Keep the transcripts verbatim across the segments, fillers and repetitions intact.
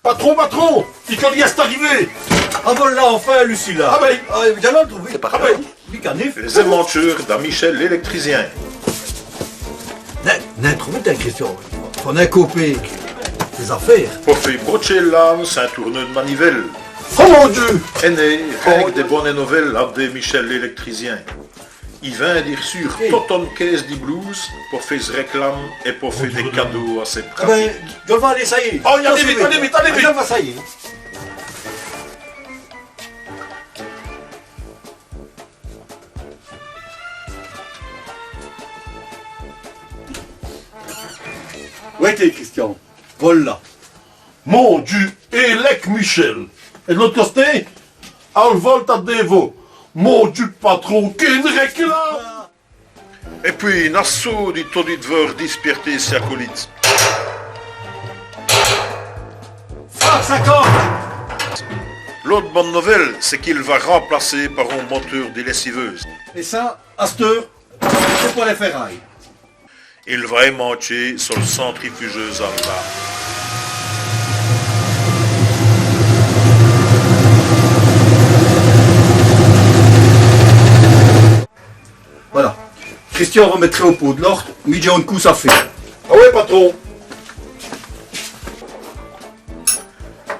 Patron, patron, li colèye èst-arivé. Ah, vos-la enfin, Lucila. Ah bin. Ah, vos-la trouvî. Ah bin. Li canif. Lès-èmantcheûres da Michel l'èlèctricyin. N'èst-ce nin trouvî, Christian ? Fåt nin coper lès-afêres. Po fé brotchî l' lame sins toûrner d' manivèle. Oh mon Dieu ! Ènn' a rén qu' dès bonès novèles avou Michel l'èlèctricyin. I vint d' r'çûre tote one caisse di bloûses po fé s' rèclame èt po fé dès cadôs a sès pratîques. Ah bin, dji va aler, ça y est. Oh, alez vite, alez vite, alez vite. Dji va, ça y est. Wêtez, Christian, vos-la. Mon Diu, èlèctricyin Michel. Èt d' l'ôte costé, al volte a dès vos. Mon Diu, patron, qué rèclame ! Èt pwîs, on-z-a sôté tot d' vôye dispièrter sès acolites. Force, acôrd ! L'ôte bone novèle, c'èst qu'i va r'mplacî par on moteûr di lèciveûse. Èt ça, asteûre, c'èst po lès fèrayes. I va èmantchî so l' centrifugeûse a lame. Voilà. Christian va mète au pôd l'ôrde, mi dj' a on côp a fé. Ah wè, patron.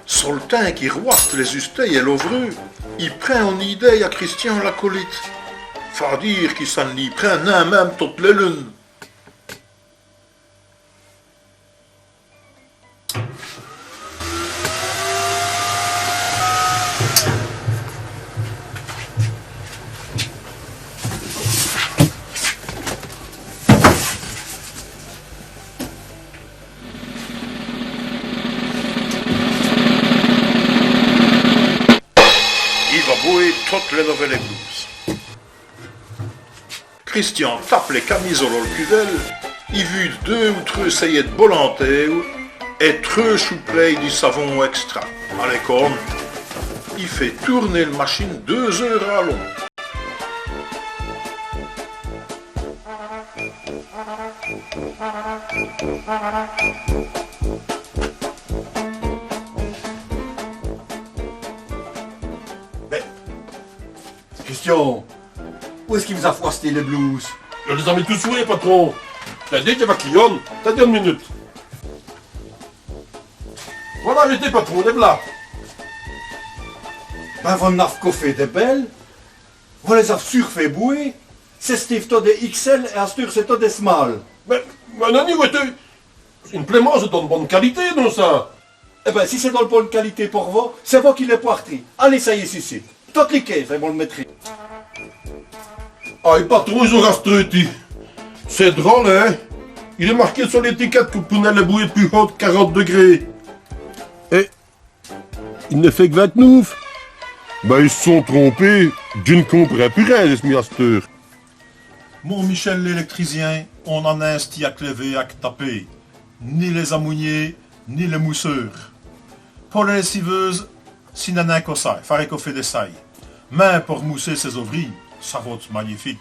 So l' timps qu'i r'wèsse lès-ustèyes èt l'ovreû, i prind one idéye a Christian l'acolite. Fåt dîre qui ça n' lî prind nin minme tote l' lune. I va bouwé totes lès novèlès bloûses. Christian tape lès camisôles al cuvèle, i vûde deûs ou treûs sèyètes bolantêwes èt treûs choupelêyes di savon extra. Alèz, come, i fêt toûrner l' machine deûs eûres a long. Bin, Christian, où èst-ce qui v's-a fwèsté lès bloûses ? Dji lès-a mètoues sous, patron. Tindez, dji va cliyî. Tindez one munute. Voilà, mètez, patron, lès v'la. Bin, vos-in-avèz co fêt dès bèles. Vos lès-avez surfêt bouwé. C'èsteûve totes dès X L èt asteûre c'èst totes dès small. Mins, mins non, wêtez, one plémance d'one bone qualité, non, ça ? Èt bin, si c'èst d'one bone qualité po vos, c'èst vos qui lès pwârtez. Alèz, ça y èst, c'èst, c'èst. Totes lès quéves, vos l' mètrez. Ây, patron, i-z-a rastrêti. C'èst drole, hin ? Il èst marqué so l'ètikète qu'on pout nin lès bouwer pus hôt d' quarante dègrés. Èt i n' fêt qu' vint-noûf. Bin, i s' sont trompés. Dji n' comprind pus rin, mi, asteûre. Mon Michel l'èlèctricyin, on n'a nin stî a clèver a taper, ni lès-amougnîs, ni lès mousseurs. Po lès lèciveûses, ci n'èst nin co ça, fårè co fé dès sayes. Mins po moussî sès-ovrîs, ça va ète magnifique.